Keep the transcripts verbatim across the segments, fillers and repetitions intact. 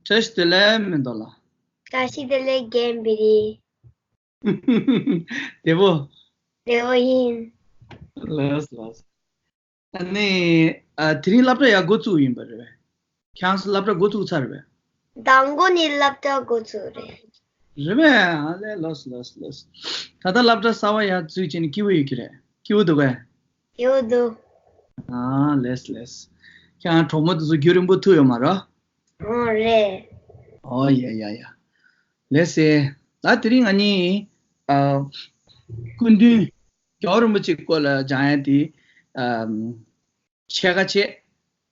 བཀྲ་ཤིས་བདེ་ལེགས་མེ་ཏོག་ལགས། བཀྲ་ཤིས་བདེ་ལེགས་རྒན་བེ་རི། བདེ་པོ། བདེ་པོ་ཡིན། ལགས་ལགས། ཨ་ནི། ཨ། དེ་རིང་སློབ་གྲྭ་ཡར་འགོ་བཙུགས་ཡིན་པ་རེད་པས། ཁྱེད་རང་ཚོ་སློབ་གྲྭ་འགོ་བཙུགས་ཚར་རེད་པས། མདང་དགོང་ནས་སློབ་གྲྭ་འགོ་བཙུགས་རེད། རེད་པས། ཨ་ལས། ལགས་ལགས་ལགས། ད་ལྟ་སློབ་གྲྭ་གསར་པ་ཡར་འཛུལ་བྱས་ནས་སྐྱིད་པོ་ཡོད་ཀྱི་རེད། སྐྱིད་པོ་འདུག་གས། སྐྱིད་པོ་འདུག་ཨ་ལས་ལས། ཁྱེད་རང་གྲོགས་མོ་དེ་ཚོ་རྒྱུན་རིང་པོ་ཐུག་ཡོད་མ་རེད། ཨོ་རེད། ཨོ་ཡ་ཡ་ཡ། ལགས་སེ། ད་དེ་རིང་ང་གཉིས། ཨ། སྐུ་མདུན་རྒྱལ་བ་རིན་པོ་ཆེའི་སྐོར་ལ་སྦྱང་ཡ་དེ། ཨ། ཕྱེད་ཀ་བྱས།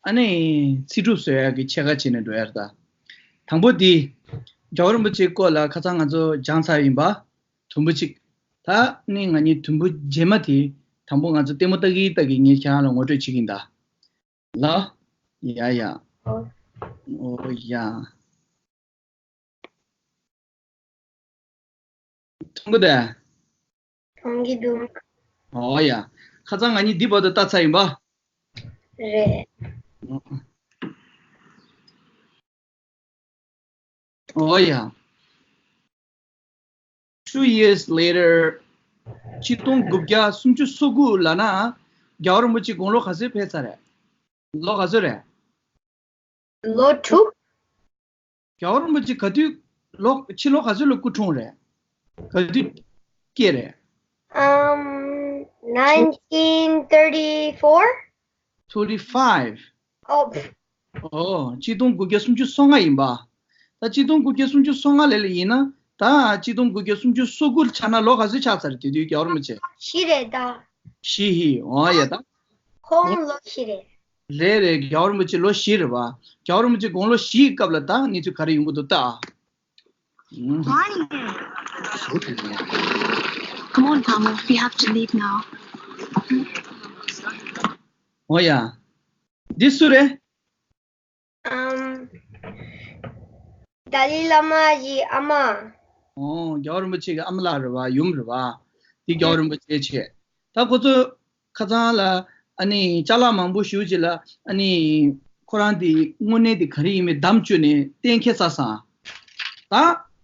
ཨ་ནི་ཚིག་གྲུབ་བཟོ་ཡ་གི་ཕྱེད་ཀ་བྱས་ནས་འགྲོ་ཡ་རེད་ད། དང་པོ་དེ། རྒྱལ་བ་རིན་པོ་ཆེའི་སྐོར་ལ་ཁ་སང་ང་ཚོ་སྦྱངས་ཚར་ཡིན་པ། དུམ་བུ་གཅིག་ད་ནི་ང་གཉིས་དུམ་བུ་རྗེས་མ་དེ། དང་པོ་ང་ཚོ་ལྟད་མོ་ལྟ་གི་ལྟ་གི་ངས་ཁྱེད་རང་ལ་ངོ་སྤྲོད་བྱེད་ཀྱིན་གདའ། ལ། ཡ་ཡ། ཨོ། ཨོ་ཡ། མཐོང་གི་འདུག་མཐོང་གི་འདུག་ཨོ་ཡ། ཁ་སང་ང་གཉིས་འདི་བར་དུ་ལྟ་ཚར་ཡིན་པ། རེད། ཨོ་ཡ། Two years later. ཆིག་སྟོང་དགུ་བརྒྱ་སུམ་ཅུ་སོ་དགུ་ལབ་ན། རྒྱལ་བ་རིན་པོ་ཆེ་དགུང་ལོ་ག་ཚོད་ཕེབས་ཚར་རེད། ལོ་ག་ཚོད་རེད། ལོ་དྲུག་རྒྱལ་བ་རིན་པོ་ཆེ་ག་དུས་ལོ། ཕྱི་ལོ་ག་ཚོད་ལ་སྐུ་འཁྲུངས་རེད། ག་དུས་སྐྱེས་རེད། Um, nineteen thirty-four? Thirty-five. Oh. ཨོ། ཆིག་སྟོང་དགུ་བརྒྱ་སུམ་ཅུ་སོ་ལྔ་ཡིན་པ། ད་ཆིག་སྟོང་དགུ་བརྒྱ་སུམ་ཅུ་སོ་ལྔ་ལབ་ལ་ཡིན་ན། ད་ཆིག་སྟོང་དགུ་བརྒྱ་སུམ་ཅུ་སོ་དགུ་ཆགས་ན་ལོ་ག་ཚོད་ཆགས་ཚར་རེད། དེ་དུས་རྒྱལ་བ་རིན་པོ་ཆེ། བཞི་རེད་ད། བཞི་ཧི། ཨོ་ཡ་ད། ཁོང་ལོ་བཞི་རེད། རེད་རེད། རྒྱལ་བ་རིན་པོ་ཆེ་ལོ་བཞི་རེད་པ། རྒྱལ་བ་རིན་པོ་ཆེ་དགུང་ལོ་བཞིའི་སྐབས་ལ་ད་གནས་ཚུལ་ག་རེ་ཡོང་གི་འདུག་ལྟ། Come on, Tamu, we have to leave now. ཨོ་ཡ། འདི་སུ་རེད། ཨམ། ཏཱ་ལའི་བླ་མ་གི་ཨ་མ། ཨོ། རྒྱལ་བ་རིན་པོ་ཆེ་གི་ཨ་མ་ལགས་རེད་པ། ཡུམ་རེད་པ། འདི་རྒྱལ་བ་རིན་པོ་ཆེ་བྱས། ད་ཁོ་ཚོ་ཁ་སང་ལ། ཨ་ནི་ཅ་ལག་མང་པོ་ཞེ་ཅིག་ལ། ཨ་ནི་ཁོ་རང་དེ་དངོས་གནས་དེ་ག་རེ་ཡིན་མིན་བདམས་བཅུག་ནས་གཏན་འཁེལ་ཚར་སོང་། ད་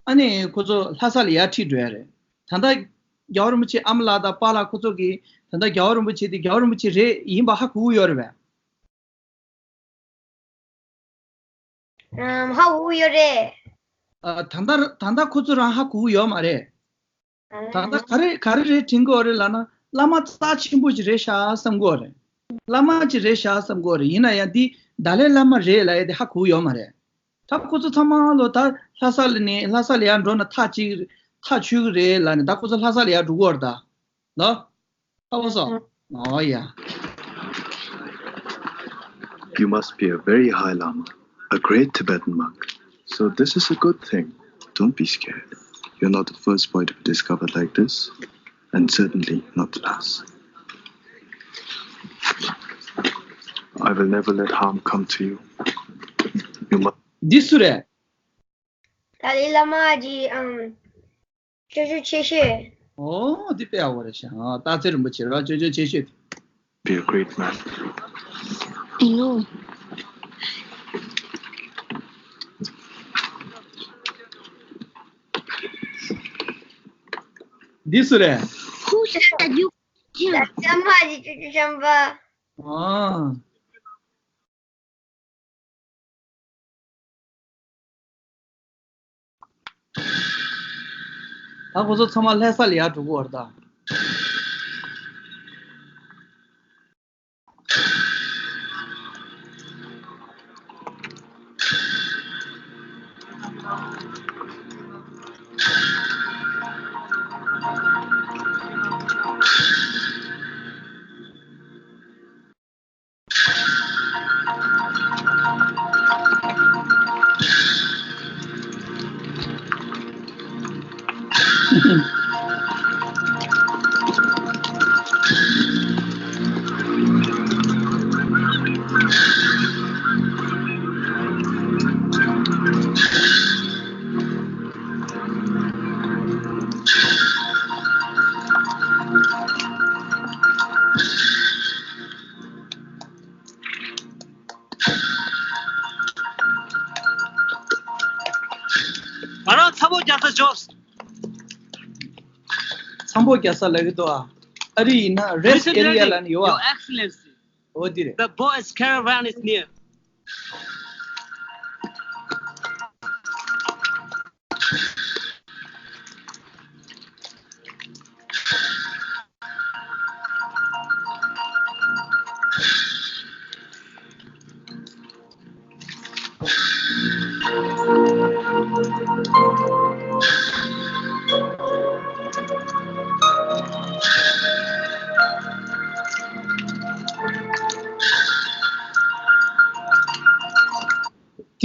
ཨ་ནི་ཁོ་ཚོ་ལྷ་ས་ལ་ཡར་ཁྲིད་འགྲོ་ཡ་རེད། ད་ལྟ་རྒྱལ་བ་རིན་པོ་ཆེ་ཨ་མ་ལགས་དང་པཱ་ལགས་ཁོ་ཚོ་གིས་ད་ལྟ་རྒྱལ་བ་རིན་པོ་ཆེ་དེ་རྒྱལ་བ་རིན་པོ་ཆེ་རེད་ཡིན་པ་ཧ་གོ་གི་ཡོད་རེད་པས། ཨམ། ཧ་གོ་གི་ཡོད་རེད། ཨ། ད་ལྟ་ད་ལྟ་ཁོ་ཚོ་རང་ཧ་གོ་གི་ཡོད་མ་རེད། ད་ལྟ་ག་རེ་ག་རེ་རེད་དྲན་གི་ཡོད་རེད་ལབ་ན། བླ་མ་རྩ་ཆེན་པོ་ཅིག་རེད་ཤག་བསམ་གི་ཡོད་རེད། བླ་མ་ཅིག་རེད་ཤག་བསམ་གི་ཡོད་རེད། ཡིན་ན་ཡང་འདི་ཏཱ་ལའི་བླ་མ་རེད་ལབ་ཡ་དེ་ཧ་གོ་གི་ཡོད་མ་རེད། ད་ཁོ་ཚོ་ཚང་མ་ལོ་ད་ལྷ་ས་ལ་ནས་ལྷ་ས་ལ་ཡར་འགྲོ་ན་ཐག་ཅིག་ཐག་ཆོད་གི་རེད་ལབ་ནས། ད་ཁོ་ཚོ་ལྷ་ས་ལ་ཡར་འགྲོ་གི་ཡོད་རེད་ད། ལོ། ཧ་གོ་སོང་། ཨོ་ཡ། You must be a very high Lama, a great Tibetan monk. So this is a good thing. Don't be scared. You're not the first boy to be discovered like this, and certainly not the last. I will never let harm come to you. You must འདི་སུ་རེད། ཏཱ་ལའི་བླ་མ་གི་ཨམ། ཅོ་ཅོ་ཆེ་ཤོས། ཨོ། འདི་དཔེ་ཡག་པོ་རེད་ཤག་ཨ། སྟག་འཚེར་རིན་པོ་ཆེ་ར། ཅོ་ཅོ་ཆེ་ཤོས། Be a great man. I know. འདི་སུ་རེད། Who said that you here? ད་ལྟ་མ་གི་ཅོ་ཅོ་ཤམ་པ། ཨ། ད་ཁོ་ཚོ་ཚང་མ་ལྷ་ས་ལ་ཡར་འགྲོ་གི་ཡོད་རེད་ད། ཚ་པོ་རྒྱག་ས་འཇོག་ཚ་པོ་རྒྱག་ས་ལབ་ཀྱི་འདུག་ཨ། ཨ་རི་ཡིན་ན་rest area ལབ་ནི་ཡོད་ཨ། Your Excellency, འོ་འདི་རེད། The Boys Caravan is near.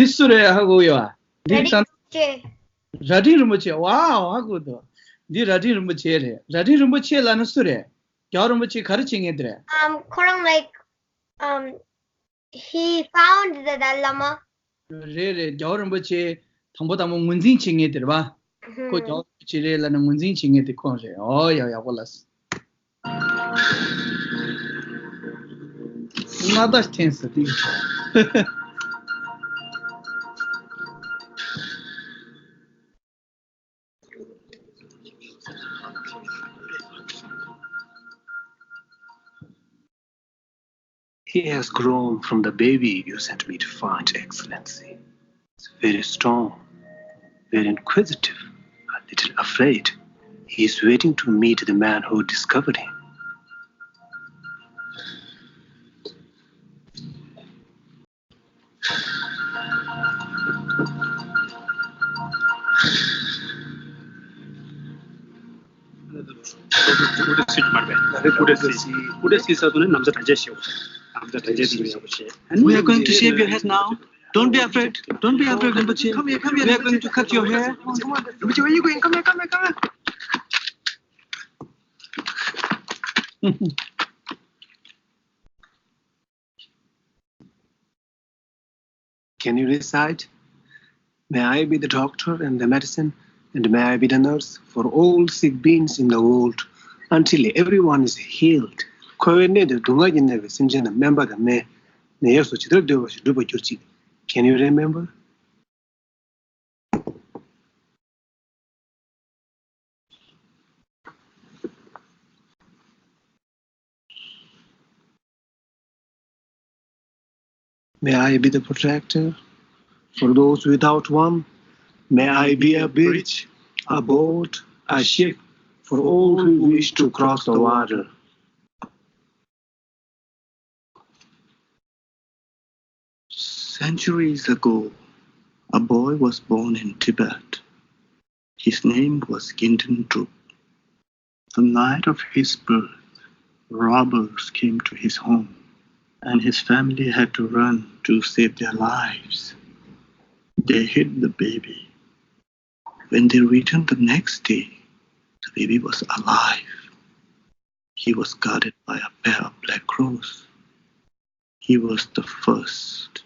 དེ་སུ་རེད་ཧ་གོ་ཡོད་ཨ། འདི་ར་ཏང་ཅེ། རྭ་སྒྲེང་རིན་པོ་ཆེ། ཝའོ། ཧ་གོ་འདུག་འདི་རྭ་སྒྲེང་རིན་པོ་ཆེ་རེད། རྭ་སྒྲེང་རིན་པོ་ཆེ་ལབ་ན་སུ་རེད། རྒྱལ་བ་རིན་པོ་ཆེ་ག་རེ་བྱེད་མཁན་དེ་རེད། Um, ཁོ་རང་like, um, he found the Dalai Lama. རེད་རེད། རྒྱལ་བ་རིན་པོ་ཆེ་དང་པོ་དང་པོ་ངོས་འཛིན་བྱེད་མཁན་དེ་རེད་པ། ཁོ་རྒྱལ་བ་རིན་པོ་ཆེ་རེད་ལབ་ན་ངོས་འཛིན་བྱེད་མཁན་དེ་ཁོ་རེད། ཨོ་ཡ། ཡག་པོ་ལ། སྣ་ཟླ་འཐེན་ཟེར་དེ། He has grown from the baby you sent me to find, Excellency. He's very strong, very inquisitive, a little afraid. He is waiting to meet the man who discovered him. སྐུ་དྲིན་སུ་མར་བས། སྐུ་དྲིན་སུ། སྐུ་དྲིན་སུ་ས་དུ་ནས་ནམ་ཟླ་དྲན་ཆེ་ཞེས། ནམ་ཟླ་དྲན་ཆེ་ཞེས་ཡག་པོ་བྱས། We are going to shave your head now. Don't be afraid. Don't be afraid, Rinpoche. We are going to cut your hair. Rinpoche, where are you going? Come here, come here, come here. Can you recite? May I be the doctor and the medicine, and may I be the nurse for all sick beings in the world, until everyone is healed. འཁོར་བའི་གནས་དང་སྡུག་བསྔལ་གྱིས་མནར་བའི་སེམས་ཅན་ལ་སྨན་པ་དང་སྨན། ནད་གཡོག་སོགས་ཇི་ལྟར་འདོད་པ་བཞིན་འགྲུབ་པར་གྱུར་ཅིག། Can you remember? May I be the protector for those without one? May I be a bridge, a boat, a ship for all who wish to cross the water. Centuries ago, a boy was born in Tibet. His name was Gindin Drup. The night of his birth, robbers came to his home, and his family had to run to save their lives. They hid the baby. When they returned the next day, the baby was alive. He was guarded by a pair of black crows. He was the first.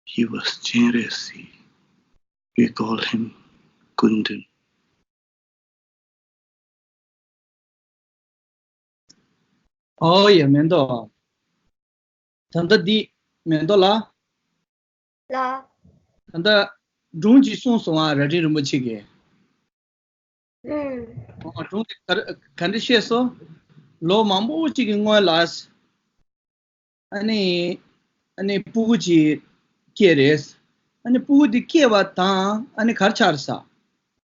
He was Chenrezig. We call him Gindin. ཨོ་ཡ། མེ་ཏོག་ད་ལྟ་འདི་མེ་ཏོག་ལ། ལ། ད་ལྟ་སྒྲུང་ཅིག་གསུངས་སོང་ཨ། རྭ་སྒྲེང་རིན་པོ་ཆེ་གིས། ཨུམ། ཨོ། སྒྲུང་དེ་ག་རེ་ག་འདྲ་བཤད་སོང་། ལོ་མང་པོ་ཅིག་གི་སྔོན་ལ། ཨ་ནི། ཨ་ནི་སྤུ་གུ་ཅིག་སྐྱེས་རེད། ཨ་ནི་སྤུ་གུ་དེ་སྐྱེས་པ་དང་ཨ་ནི་ག་རེ་ཆགས་རེད་ཟེར།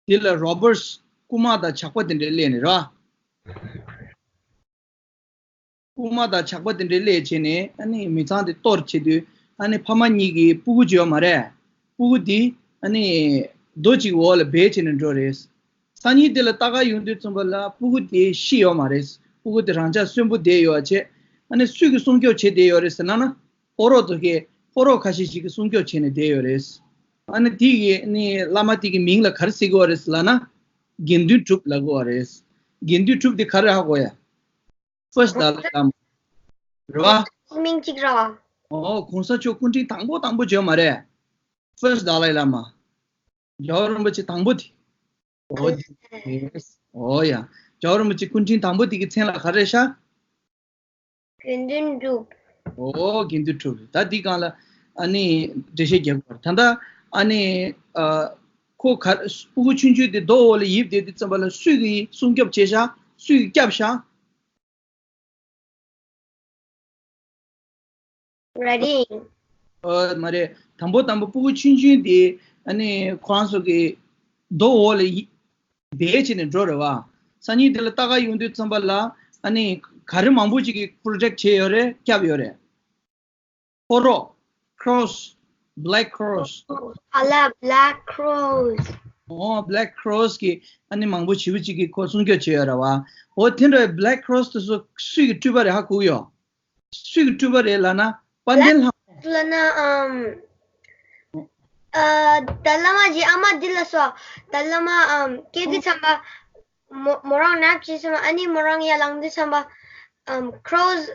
དེ་ལ་རོ་བར་སི་རྐུན་མ་དང་ཇག་པ་དེ་འདྲ་སླེབས་ནས་རེད་བ། རྐུན་མ་དང་ཇག་པ་དེ་འདྲ་སླེབས་བྱས་ནས་ཨ་ནི་མི་ཚང་དེ་གཏོར་བྱེད་དུས། ཨ་ནི་ཕ་མ་གཉིས་ཀྱི་སྤུ་གུ་ཅིག་ཡོད་མ་རེད། སྤུ་གུ་དེ་ཨ་ནི་རྡོ་གཅིག་འོག་ལ་སྦས་བྱས་ནས་འགྲོ་རེད། སང་ཉིན་དེ་ལ་ལྟ་ག་ཡོང་དུས་ཙམ་པ་ལ་སྤུ་གུ་དེ་ཤི་ཡོད་མ་རེད། སྤུ་གུ་དེ་རང་ཅག་གསོན་པོ་བསྡད་ཡོད་བྱས། ཨ་ནི་སུ་གིས་སྲུང་སྐྱོབ་བྱས་བསྡད་ཡོད་རེད་ཟེར་ན་ན། ཕོ་རོག་ཚོ་གིས་ཕོ་རོག་ཁ་ཤས་ཤིག་གིས་སྲུང་སྐྱོབ་བྱས་ནས་བསྡད་ཡོད་རེད། ཨ་ནི་དེ་གི་ཨ་ནི་བླ་མ་དེ་གི་མིང་ལ་ག་རེ་ཟེར་གི་ཡོད་རེད་ཟེར་ལབ་ན། དགེ་འདུན་གྲུབ་ལབ་གི་ཡོད་རེད། དགེ་འདུན་གྲུབ་དེ་ག་རེ་ཧ་གོ་ཡ། ཕར་སི་ཏི་དཱ་ལའི་བླ་མ་རེད་བ། མིང་གཅིག་རེད་བ། ཨོ། གོང་ས་མཆོག་སྐུ་ཕྲེང་དང་པོ་དང་པོ་བྱོན་མ་རེད། ཕར་སི་ཏི་དཱ་ལའི་བླ་མ། རྒྱལ་བ་རིན་པོ་ཆེ་དང་པོ་དེ། ཨོ་དེ། ཨོ་ཡ། རྒྱལ་བ་རིན་པོ་ཆེ་སྐུ་ཕྲེང་དང་པོ་དེ་གི་མཚན་ལ་ག་རེ་ཤག། དགེ་འདུན་གྲུབ། ཨོ། དགེ་འདུན་གྲུབ། ད་འདི་སྒང་ལ་ཨ་ནི་འགྲེལ་བཤད་རྒྱག་དགོས་པ་རེད། ད་ལྟ་ཨ་ནི་ཨ། གུ་ག་སྤུ་གུ་ཆུང་ཆུང་དེ་རྡོ་འོག་ལ་ཡིབ་བསྡད་དུས་ཙམ་པ་ལ་སུས་ཀྱིས་སྲུང་སྐྱོབ་བྱས་ཤག་སུས་ཀྱིས་བསྐྱབས་ཤག་ར་ཏིང་། ཨོ་མ་རེད། དང་པོ་དང་པོ་སྤུ་གུ་ཆུང་ཆུང་དེ་ཨ་ནི་ཁོ་རང་ཚོ་གི་རྡོ་འོག་ལ་ཡི་བསྡད་བྱས་ནས་འགྲོ་རེད་བ། སང་ཉིན་དེ་ལ་ལྟ་ག་ཡོང་དུས་ཙམ་པ་ལ་ཨ་ནི་ག་རེ་མང་པོ་ཅིག་གིས་པྲོ་ཊེག་བྱས་ཡོད་རེད། བསྐྱབས་ཡོད་རེད། ཕོ་རོག་ཁྲོ་སི། Black Cross། ཨ་ལ། Black Cross། ཨོ་Black Cross་གི་ཨ་ནི་མང་པོ་ཞེ་པོ་ཅིག་གིས་ཁོ་སྲུང་སྐྱོབ་བྱས་ཡོད་རེད་བ། འོ་དེ་འདྲ་Black Cross་དེ་ཚོ་སུས་ཀྱིས་སྤྲུལ་པ་རེད་ཧ་གོ་གི་ཡོད། སུས་ཀྱིས་སྤྲུལ་པ་རེད་ལབ་ན་དཔལ་ལྡན་ལྷ་མོ། ལབ་ན་ཨམ། ཨ། ཏཱ་ལའི་བླ་མ་གྱི་ཨ་མ་འདི་ལ་སོ། ཏཱ་ལའི་བླ་མ་ཨམ་སྐྱེས་དུས་ཙམ་པ། མོ་མོ་རང་ནབ་ཅི་སོང་། ཨ་ནི་མོ་རང་ཡར་ལངས་དུས་ཙམ་པ། ཨམ་ཁྲོ་སི།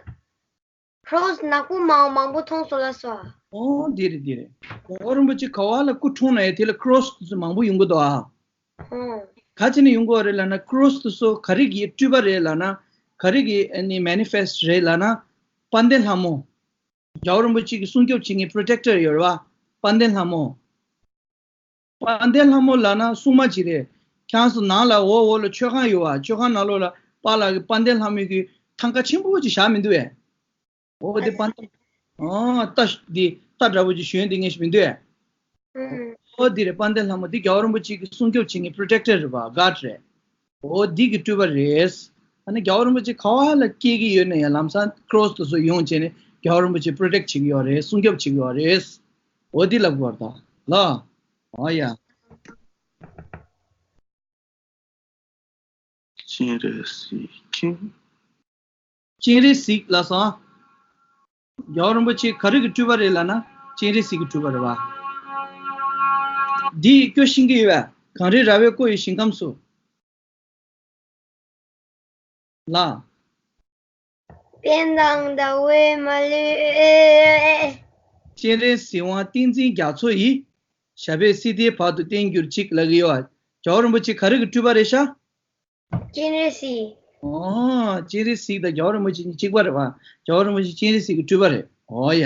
ཁྲོ་སི་ནག་པོ་མང་མང་པོ་མཐོང་སོང་ལ་སོ། ཨོ་འདི་རེད་འདི་རེད། རྒྱལ་བ་རིན་པོ་ཆེ་ག་བ་ལ་སྐུ་འཁྲུངས་ན་ཡང་དེ་ལ་ཁྲོ་སི་དེ་ཚོ་མང་པོ་ཡོང་གི་འདུག་ཨ། ཨོ། ག་ཅི་ནས་ཡོང་གི་ཡོད་རེད་ལབ་ན་ཁྲོ་སི་དེ་ཚོ་ག་རེ་གི་སྤྲུལ་པ་རེད་ལབ་ན། ག་རེ་གི་ཨ་ནི་མེ་ནི་ཕེ་སི་ཊི་རེད་ལབ་ན། དཔལ་ལྡན་ལྷ་མོ། རྒྱལ་བ་རིན་པོ་ཆེ་གི་སྲུང་སྐྱོབ་བྱེད་མཁན་པྲོ་ཊེག་ཊར་ཡོད་རེད་བ། དཔལ་ལྡན་ལྷ་མོ། དཔལ་ལྡན་ལྷ་མོ་ལབ་ན་སྲུང་མ་ཅིག་རེད། ཁྱེད་རང་ཚོ་ནང་ལ་འོག་འོག་ལ་མཆོད་ཁང་ཡོད་བ། མཆོད་ཁང་ནང་ལོགས་ལ་པཱ་ལགས་ཀྱིས་དཔལ་ལྡན་ལྷ་མོ་གི་ཐང་ཀ་ཆེན་པོ་ཅིག་བཞག་མི་འདུག་གས། འོ་དེ་དཔལ་ལྡན། ཨོ་རྟ་འདི་རྟ་འདྲ་པོ་ཅིག་ཞོན་དེ་ངས་ཞིག་མི་འདུག་གས། ཨོ་འདི་རེད། དཔལ་ལྡན་ལྷ་མོ་འདི་རྒྱལ་བ་རིན་པོ་ཆེ་གི་སྲུང་སྐྱོབ་བྱེད་མཁན་པྲོ་ཊེག་ཊར་རེད་བ། གྷཱཌ་རེད། འོ་འདི་གི་སྤྲུལ་པ་རེད། ཨ་ནི་རྒྱལ་བ་རིན་པོ་ཆེ་ག་བ་ལ་སྐྱེས་ཀྱི་ཡོད་ན་ཡང་ལམ་སང་ཁྲོ་སི་དེ་ཚོ་ཡོང་བྱས་ནས་རྒྱལ་བ་རིན་པོ་ཆེ་པྲོ་ཊེག་བྱེད་ཀྱི་ཡོད་རེད། སྲུང་སྐྱོབ་བྱེད་ཀྱི་ཡོད་རེད། འོ་འདི་ལབ་དགོས་རེད་ད་ལ། ཨོ་ཡ། སྤྱན་རས་གཟིགས་མཁྱེན། སྤྱན་རས་གཟིགས་ལབ་སོང་། རྒྱལ་བ་རིན་པོ་ཆེ་ག་རེ་གི་སྤྲུལ་པ་རེད་ལབ་ན་སྤྱན་རས་གཟིགས་ཀྱི་སྤྲུལ་པ་རེད་བ། འདི་སྐྱོ་ཤིང་གི་ཡོད་པས། གངས་རི་ར་བས་བསྐོར་བའི་ཞིང་ཁམས་སུ། ལ། སྤྱན་དང་ཟླ་བའི་མ་ལུས། སྤྱན་རས་གཟིགས་དབང་ཏིང་འཛིན་རྒྱ་མཚོ་ཡིས། ཞབས་པད་སྲིད་མཐའི་བར་དུ་བརྟན་གྱུར་ཅིག་ལབ་ཀྱི་ཡོད་པ། རྒྱལ་བ་རིན་པོ་ཆེ་ག་རེ་གི་སྤྲུལ་པ་རེད་ཤག་སྤྱན་རས་གཟིགས། ཨོ། སྤྱན་རས་གཟིགས་དང་རྒྱལ་བ་རིན་པོ་ཆེ་གཉིས་གཅིག་པ་རེད་པ། རྒྱལ་བ་རིན་པོ་ཆེ་སྤྱན་རས་གཟིགས་ཀྱི་སྤྲུལ་པ་རེད། ཨོ་ཡ།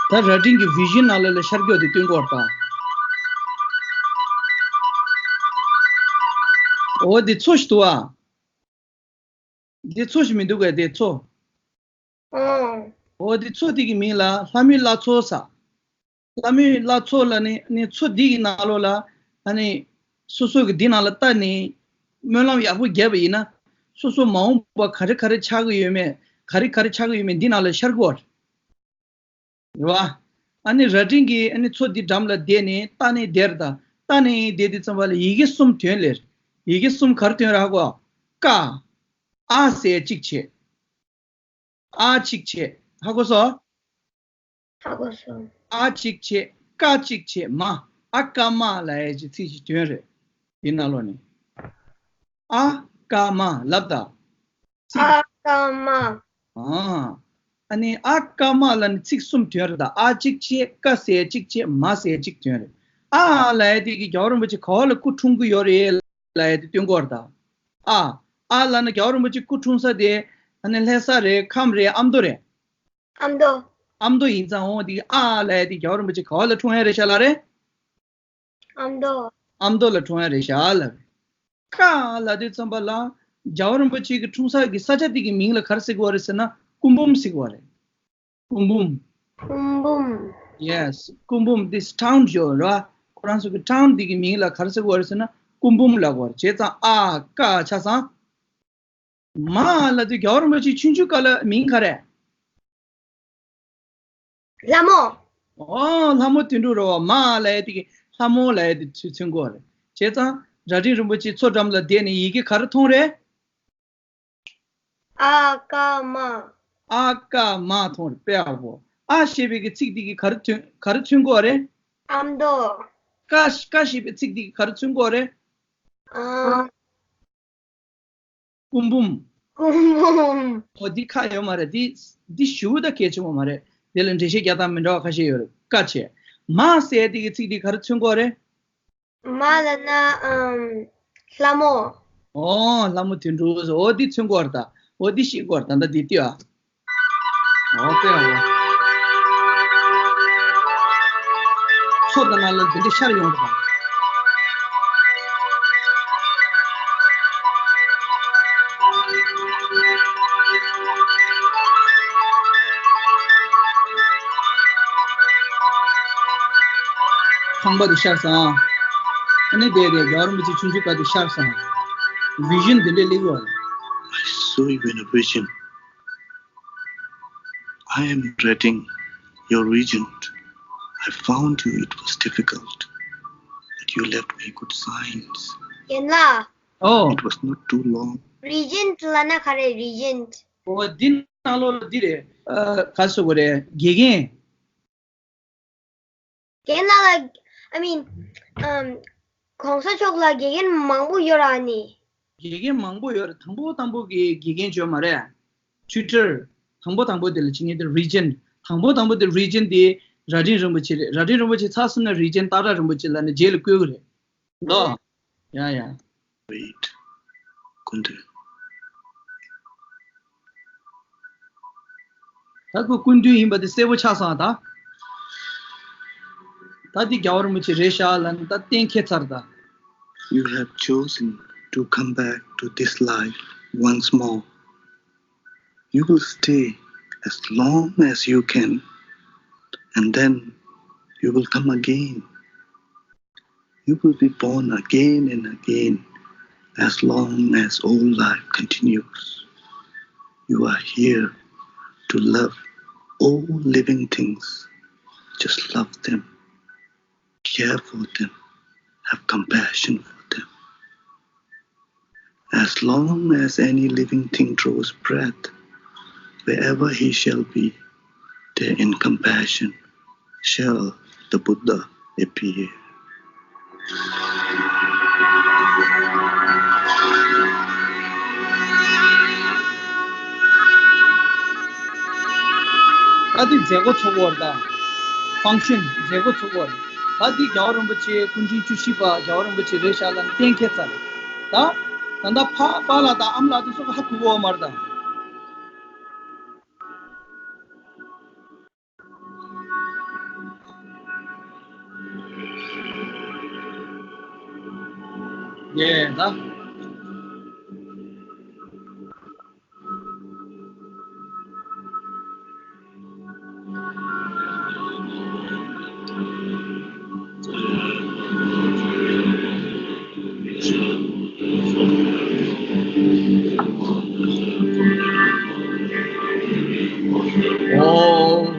ད་རྭ་སྒྲེང་གི་བི་ཞིན་ནང་ལོགས་ལ་ཤར་ཕྱོགས་དེ་སྟོན་གྱི་ཡོད་རེད་པ། ཨོ་དེ་མཚོ་ཞིག་འདུག་པ། འདི་མཚོ་ཞིག་མི་འདུག་གས། དེ་མཚོ། ཨོ། འོ་དེ་མཚོ་དེ་གི་མིང་ལ་ལྷ་མོའི་བླ་མཚོ་ཟེར། ལྷ་མོའི་བླ་མཚོ་ལབ་ནས་ནི་མཚོ་འདི་གི་ནང་ལོགས་ལ་ཨ་ནི་སོ་སོ་གི་འདི་ནང་ལ་བལྟས་ནས་སྨོན་ལམ་ཡག་པོ་བརྒྱབ་པ་ཡིན་ན། སོ་སོ་མ་འོངས་པ་ག་རེ་ག་རེ་ཆགས་ཀྱི་ཡོད་མེད། ག་རེ་ག་རེ་ཆགས་ཀྱི་ཡོད་མེད་འདི་ནང་ལ་ཤར་གྱི་ཡོད་རེད། རེད་བ། ཨ་ནི་རྭ་སྒྲེང་གིས་ཨ་ནི་མཚོ་འདི་འགྲམ་ལ་བསྡད་ནས་ལྟ་ནས་བསྡད་རེད་ད། ལྟ་ནས་བསྡད་དུས་ཙམ་པ་ལ་ཡི་གེ་གསུམ་ཐོན་ལེ། ཡི་གེ་གསུམ་ག་རེ་ཐོན་རེད་ཧ་གོ། ཀ། ཨ་ཟེར་གཅིག་བྱས། ཨ་གཅིག་བྱས། ཧ་གོ་སོང་། ཧ་གོ་སོང་། ཨ་གཅིག་བྱས། ཀ་གཅིག་བྱས། མ། ཨ་ཀ་མ་ལབ་ཡས་ཀྱི་ཚིག་ཅིག་ཐོན་རེད། འདི་ནང་ལོགས་ནས། ཨ་ཀ་མ་ལབ་ད། ཚིག་ཨ་ཀ་མ། ཨ། ཨ་ནི་ཨ་ཀ་མ་ལབ་ནས་ཚིག་གསུམ་ཐོན་རེད་ད། ཨ་གཅིག་བྱས། ཀ་ཟེར་གཅིག་བྱས། མ་ཟེར་གཅིག་ཐོན་རེད། ཨ་ལབ་ཡས་དེ་གི་རྒྱལ་བ་རིན་པོ་ཆེ་ག་བ་ལ་སྐུ་འཁྲུངས་ཀྱི་ཡོད་རེད་ལབ་ཡས་དེ་སྟོན་གྱི་ཡོད་རེད་ད། ཨ། ཨ་ལབ་ན་རྒྱལ་བ་རིན་པོ་ཆེ་སྐུ་འཁྲུངས་ས་དེ་ཨ་ནི་ལྷ་ས་རེད། ཁམས་རེད། ཨ་མདོ་རེད། ཨ་མདོ། ཨ་མདོ་ཡིན་ཙང་འོ་དེ་གི་ཨ་ལབ་ཡས་དེ་རྒྱལ་བ་རིན་པོ་ཆེ་ག་བ་ལ་འཁྲུངས་ཡས་རེད་ཤག་ལབ་རེད། ཨ་མདོ། ཨ་མདོ་ལ་འཁྲུངས་ཡས་རེད་ཤག་ལབ། ཀ་ལབ་དུས་ཙམ་པ་ལ་རྒྱལ་བ་རིན་པོ་ཆེ་གི་འཁྲུངས་ས་གི་ས་ཆ་དེ་གི་མིང་ལ་ག་རེ་ཟེར་གྱི་ཡོད་རེད་ཟེར་ན་སྐུ་འབུམ་ཟེར་གྱི་ཡོད་རེད། སྐུ་འབུམ། སྐུ་འབུམ། Yes། སྐུ་འབུམ། This town ཡོད་རེད་བ། ཁོ་རང་ཚོ་གི་ཊའུན་དེ་གི་མིང་ལ་ག་རེ་ཟེར་གྱི་ཡོད་རེད་ཟེར་ན་སྐུ་འབུམ་ལབ་ཀྱི་ཡོད་རེད། བྱས་ཙང་ཨ་ཀ་ཆ་ཚང་། མ་ལབ་དུས་རྒྱལ་བ་རིན་པོ་ཆེ་ཆུང་ཆུང་སྐབས་ལ་མིང་ག་རེ། ལྷ་མོ། ཨོ་ལྷ་མོ་དོན་གྲུབ་རེད་བ། མ་ལབ་ཡས་དེ་གི་ལྷ་མོ་ལབ་ཡས་དེ་ཚུར་མཚོན་གྱི་ཡོད་རེད། བྱས་ཙང་རྭ་སྒྲེང་རིན་པོ་ཆེ་མཚོ་འགྲམ་ལ་བསྡད་ནས་ཡི་གེ་ག་རེ་མཐོང་རེད། ཨ་ཀ་མ། ཨ་ཀ་མ་མཐོང་རེད། དཔེ་ཡག་པོ། ཨ་ཞེས་པའི་གི་ཚིག་དེ་གི་ག་རེ་མཚོན་ག་རེ་མཚོན་གྱི་ཡོད་རེད། ཨ་མདོ། ཀ་ཀ་ཞེས་པའི་ཚིག་དེ་གི་ག་རེ་མཚོན་གྱི་ཡོད་རེད། ཨ། སྐུ་འབུམ། སྐུ་འབུམ། ཨོ་འདི་ཁག་ཡོད་མ་རེད། འདི་འདི་ཞེ་པོ་ད་གལ་ཆེན་པོ་མ་རེད། དེ་ལ་འགྲེལ་བཤད་རྒྱག་སྟངས་མི་འདྲ་བ་ཁ་ཤས་ཡོད་རེད། ཀ་བྱས། མ་ཟེར་དེ་གི་ཚིག་འདི་ག་རེ་མཚོན་གྱི་ཡོད་རེད། མ་ལབ་ན་ཨམ་ལྷ་མོ། ཨོ་ལྷ་མོ་དོན་གྲུབ། ཨོ་འདི་མཚོན་གྱི་ཡོད་རེད་ད། ཨོ་འདི་ཤེས་དགོས་རེད་ད། ད་འདི་ལྟོས་ཨ། ཨོ་དཔེ་ཡག་པོ། མཚོ་དང་ནང་ལ་འདི་འདྲ་ཤར་ཡོང་རེད་པ། ཁང་པ་དེ་ཤར་སོང་། ཨ་ནི་དེ་དེ་རྒྱལ་བ་རིན་པོ་ཆེ་ཆུང་ཆུང་དཀར་དེ་ཤར་སོང་། བི་ཞན་དེ་འདྲ་སླེབས་ཡོད། I saw you in a vision. I am regretting your regent. I found you, it was difficult, but you left me good signs. ཡིན་ལ། ཨོ། It was not too long. རི་ཇེན་ཊི་ལབ་ན་ག་རེ་རི་ཇེན་ཊི། ཨོ་འདི་ནང་ལོགས་ལ་འདི་རེད། ཨ་ག་ཟེར་དགོས་རེད། དགེ་རྒན། དེ་ནང་ལ་I mean, um, གོང་ས་མཆོག་ལ་དགེ་རྒན་མང་པོ་ཡོད་ར་ནི། དགེ་རྒན་མང་པོ་ཡོད་རེད། དང་པོ་དང་པོ་གི་དགེ་རྒན་བྱོས་མ་རེད། ཊུ་ཊར། དང་པོ་དང་པོ་དེ་ལ་བྱེད་མཁན་དེ་རི་ཇེན་ཊི། དང་པོ་དང་པོ་དེ་རི་ཇེན་ཊི་དེ་རྭ་སྒྲེང་རིན་པོ་ཆེ་རེད། རྭ་སྒྲེང་རིན་པོ་ཆེ་ཚར་སོང་ན་རི་ཇེན་ཊི་སྟག་བྲག་རིན་པོ་ཆེ་ལབ་ནས་རྗེས་ལ་བསྐོས་ཀྱི་རེད། ལོ། ཡ་ཡ། Wait. ཀུན་འདུས། ད་ཁོ་ཀུན་འདུས་ཡིན་པ་དེ་གསལ་པོ་ཆགས་སོང་ད། ད་འདི་རྒྱལ་བ་རིན་པོ་ཆེ་རེད་ཤག་ལབ་ནས་ད་གཏན་འཁེལ་ཚར་ད། You have chosen to come back to this life once more. You will stay as long as you can, and then you will come again. You will be born again and again as long as old life continues. You are here to love all living things. Just love them, care for them, have compassion for them. As long as any living thing draws breath, wherever he shall be, there in compassion shall the Buddha appear. ད་འདི་མཛད་སྒོ་ཚོགས་པ་རེད་ད། ཕང་ཤན་མཛད་སྒོ་ཚོགས་པ་རེད། ད་འདི་རྒྱལ་བ་རིན་པོ་ཆེ་སྐུ་ཕྲེང་བཅུ་བཞི་པ་རྒྱལ་བ་རིན་པོ་ཆེ་རེད་ཤག་ལབ་ནས་གཏན་འཁེལ་ཚར་རེད། ད་ད་ལྟ་ཕ་པཱ་ལགས་དང་ཨ་མ་ལགས་དེ་ཚོ་གི་ཧ་གོ་གི་ཡོད་མ་རེད་ད། ཡེ་ད། ཨོ།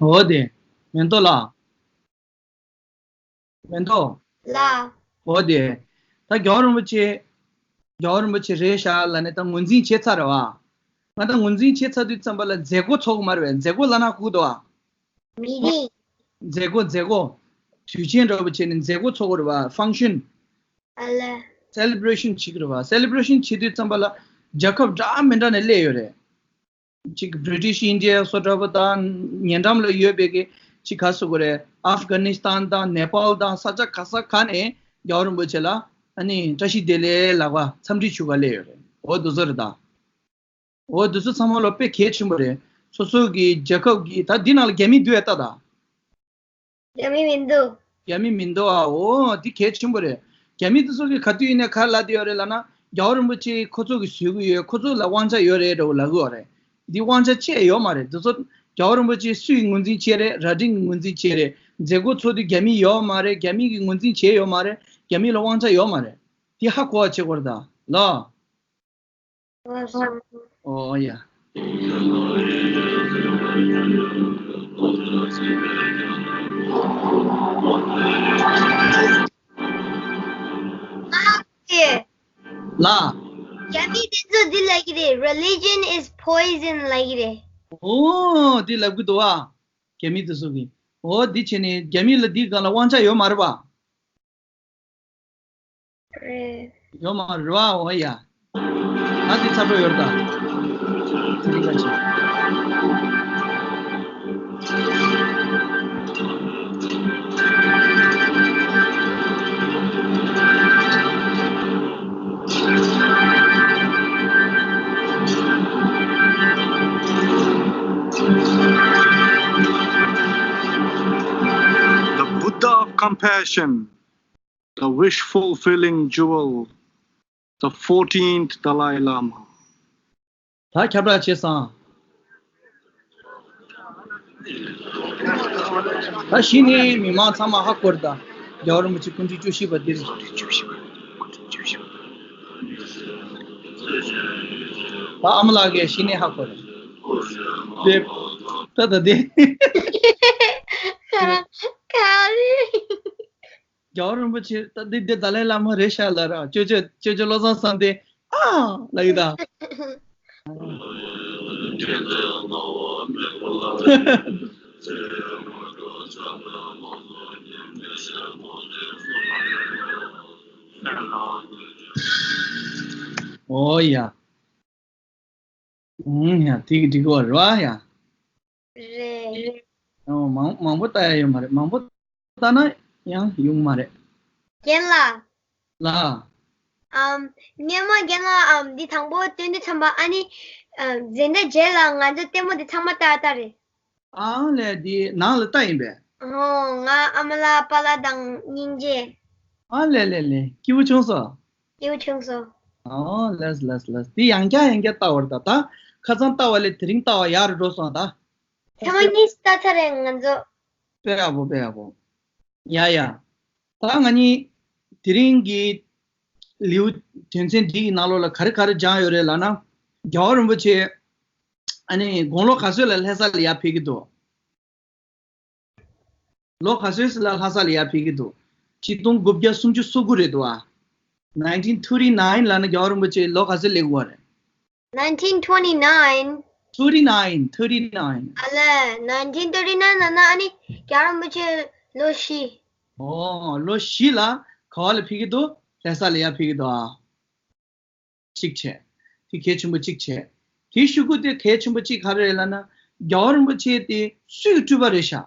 འོ་དེ། མེ་ཏོག་ལགས། མེ་ཏོག་ལགས། འོ་དེ། ད་རྒྱལ་བ་རིན་པོ་ཆེ། རྒྱལ་བ་རིན་པོ་ཆེ་རེད་ཤག་ལབ་ནས་ད་ངོས་འཛིན་བྱས་ཚར་རེད་བ། ང་ད་ངོས་འཛིན་བྱས་ཚར་དུས་ཙམ་པ་ལ་མཛད་སྒོ་ཚོགས་ཀྱི་མ་རེད་པས། མཛད་སྒོ་ལབ་ན་ཧ་གོ་གི་འདུག་བ། མི་རིང་། མཛད་སྒོ་མཛད་སྒོ། དུས་ཆེན་འདྲ་པོ་བྱས་ནས་མཛད་སྒོ་ཚོགས་ཀྱི་རེད་བ། ཕང་ཤན། ཨ་ལས། སེ་ལེ་བྷ་རེ་ཤན་བྱེད་ཀྱི་རེད་བ། སེ་ལེ་བྷ་རེ་ཤན་བྱེད་དུས་ཙམ་པ་ལ་རྒྱལ་ཁབ་འདྲ་མི་འདྲ་ནས་སླེབས་ཡོད་རེད། གཅིག་བྷི་རི་ཊིཤ་ཨིན་ཌི་ཡ་སོགས་འདྲ་པོ་དང་ཉེ་འགྲམ་ལ་ཡོད་པའི་གི་གཅིག་ག་ཟེར་དགོས་རེད། ཨབ་གྷ་ནི་སི་ཐན་དང་ནེ་པཱལ་དང་ས་ཆ་ག་ས་ག་ནས་རྒྱལ་བ་རིན་པོ་ཆེ་ལ་ཨ་ནི་བཀྲ་ཤིས་བདེ་ལེགས་ལབ་ག་འཚམས་འདྲི་ཞུ་ག་སླེབས་ཡོད་རེད། འོ་དེ་ཚོ་རེད་ད། འོ་དེ་ཚོ་ཚང་མ་ལ་དཔེ་གལ་ཆེན་པོ་རེད། སོ་སོ་གི་རྒྱལ་ཁབ་ཀྱི་ད་འདི་ནང་ལ་རྒྱ་མི་འདུག་ཨེ་ལྟ་ད། རྒྱ་མི་མི་འདུག་རྒྱ་མི་མི་འདུག་ཨ། འོ་འདི་གལ་ཆེན་པོ་རེད། རྒྱ་མི་དེ་ཚོ་གིས་ག་དུས་ཡིན་ནའི་ག་རེ་ལབ་བསྡད་ཡོད་རེད་ལབ་ན། རྒྱལ་བ་རིན་པོ་ཆེ་ཁོ་ཚོ་གིས་བཟོས་ཀྱི་ཡོད། ཁོ་ཚོ་ལ་དབང་ཆ་ཡོད་རེད་འདྲ་པོ་ལབ་ཀྱི་ཡོད་རེད། འདི་དབང་ཆ་ཅི་ཡང་ཡོད་མ་རེད། དེ་ཚོ་རྒྱལ་བ་རིན་པོ་ཆེ་སུས་ངོས་འཛིན་བྱས་རེད། རྭ་སྒྲེང་གིས་ངོས་འཛིན་བྱས་རེད། མཛད་སྒོ་ཚོགས་དུས་རྒྱ་མི་ཡོད་མ་རེད། རྒྱ་མི་གིས་ངོས་འཛིན་བྱས་ཡོད་མ་རེད། རྒྱ་མི་ལ་དབང་ཆ་ཡོད་མ་རེད། འདི་ཧ་གོ་བ་བྱེད་དགོས་རེད་ད་ལོ། ཨོ་ཡ། ཨེ། ལ། རྒྱ་མི་དེ་ཚོ་འདི་ལབ་ཀྱི་རེད། Religion is poison ལབ་ཀྱི་རེད། ཨོ་འདི་ལབ་ཀྱི་འདུག་ཨ། རྒྱ་མི་དེ་ཚོ་གིས། ཨོ་འདི་བྱས་ནས་རྒྱ་མི་ལ་འདིའི་སྒང་ལ་དབང་ཆ་ཡོད་མ་རེད་པ། རེད། ཡོད་མ་རེད་པ། འོ་ཡ། ད་འདི་ཚ་པོ་ཡོད་རེད་ད། འདི་ག་ཅིག compassion, the wish fulfilling jewel, the fourteenth Dalai Lama. ད་ཁྱབ་བསྒྲགས་བྱས་སོང་། ད་གཞི་ནས་མི་མང་ཚང་མ་ཧ་གོ་རེད་ད། རྒྱལ་བ་རིན་པོ་ཆེ་སྐུ་ཕྲེང་བཅུ་བཞི་པ་འདིར། ད་ཨ་མ་ལགས་ཀྱིས་གཞི་ནས་ཧ་གོ་རེད། དེ་ད་ད་དེ། ག་རེ། རྒྱལ་བ་རིན་པོ་ཆེ་ད་འདི་འདི་ཏཱ་ལའི་བླ་མ་རེད་ཤག་ལབ་ར། ཅོ་ཅོ་ཅོ་ཅོ་བློ་བཟང་བསམ་གཏན་ཨ་ལབ་ཡོད་ད། ཨོ་ཡ། ཨུམ་ཡ། དེ་གི་འགྲིག་གི་རེད་བ་ཡ། རེད། ཨོ་མང་མང་པོ་ལྟ་ཡ་ཡོད་མ་རེད། མང་པོ་ལྟ་ན་ཡང་ཡོང་མ་རེད། རྒན་ལགས། ལགས། ཨམ། སྔོན་མ་རྒན་ལགས་ཨམ་འདི་དང་པོ་སྟོན་དུས་ཙམ་པ་ཨ་ནི། ཨམ། འཛིན་གྲྭ་བརྒྱད་ལ་ང་ཚོ་ལྟད་མོ་འདི་ཚང་མ་ལྟ་ལྟ་རེད། ཨང་ལས་འདི་ནང་ལ་ལྟ་ཡིན་པས། ཨོ་ང་ཨ་མ་ལགས་པཱ་ལགས་དང་སྙིང་རྗེ། ཨ་ལས་ལས་ལས་སྐྱིད་པོ་བྱུང་སོང་། སྐྱིད་པོ་བྱུང་སོང་། ཨོ་ལས་ལས་ལས་འདི་ཡང་བསྐྱར་ཡང་བསྐྱར་ལྟ་བར་ད་ད་ཁ་སང་ལྟ་བ་ལས་དེ་རིང་ལྟ་བ་ཡག་རུ་འགྲོ་སོང་ད། ཚང་མ་གཉིས་སུ་ལྟ་ཚར་རེད་ང་ཚོ། དཔེ་ཡག་པོ་དཔེ་ཡག་པོ། ཡ་ཡ། ད་ང་གཉིས་དེ་རིང་གི་ལེའུ་དོན་ཚན་འདི་ཡི་ནང་ལོགས་ལ་ག་རེ་ག་རེ་སྦྱངས་ཡོད་རེད་ལབ་ན། རྒྱལ་བ་རིན་པོ་ཆེ་ཨ་ནི་དགུང་ལོ་ག་ཚོད་ལ་ལྷ་ས་ལ་ཡར་ཕེབས་ཀྱི་འདུག་ལོ་ག་ཚོད་ལ་ལྷ་ས་ལ་ཡར་ཕེབས་ཀྱི་འདུག་ཆིག་སྟོང་དགུ་བརྒྱ་སུམ་ཅུ་སོ་དགུ་རེད་འདུག་ཨ། nineteen thirty-nine ལབ་ན་རྒྱལ་བ་རིན་པོ་ཆེ་ལོ་ག་ཚོད་སླེབས་ཀྱི་ཡོད་རེད། nineteen twenty-nine. thirty-nine, thirty-nine. ཨ་ལས། nineteen thirty-nine ལབ་ན་ཨ་ནི་རྒྱལ་བ་རིན་པོ་ཆེ་ལོ་བཞི། ཨོ་ལོ་བཞི་ལ་ག་བ་ལ་ཕེབས་ཀྱི་འདུག་ལྷ་ས་ལ་ཡར་ཕེབས་ཀྱི་འདུག་ཨ། གཅིག་བྱས། དེ་གལ་ཆེན་པོ་གཅིག་བྱས། དེའི་ཤུ་གུ་དེ་གལ་ཆེན་པོ་གཅིག་ག་རེ་རེད་ལབ་ན། རྒྱལ་བ་རིན་པོ་ཆེ་དེ་སུའི་སྤྲུལ་པ་རེད་ཤག་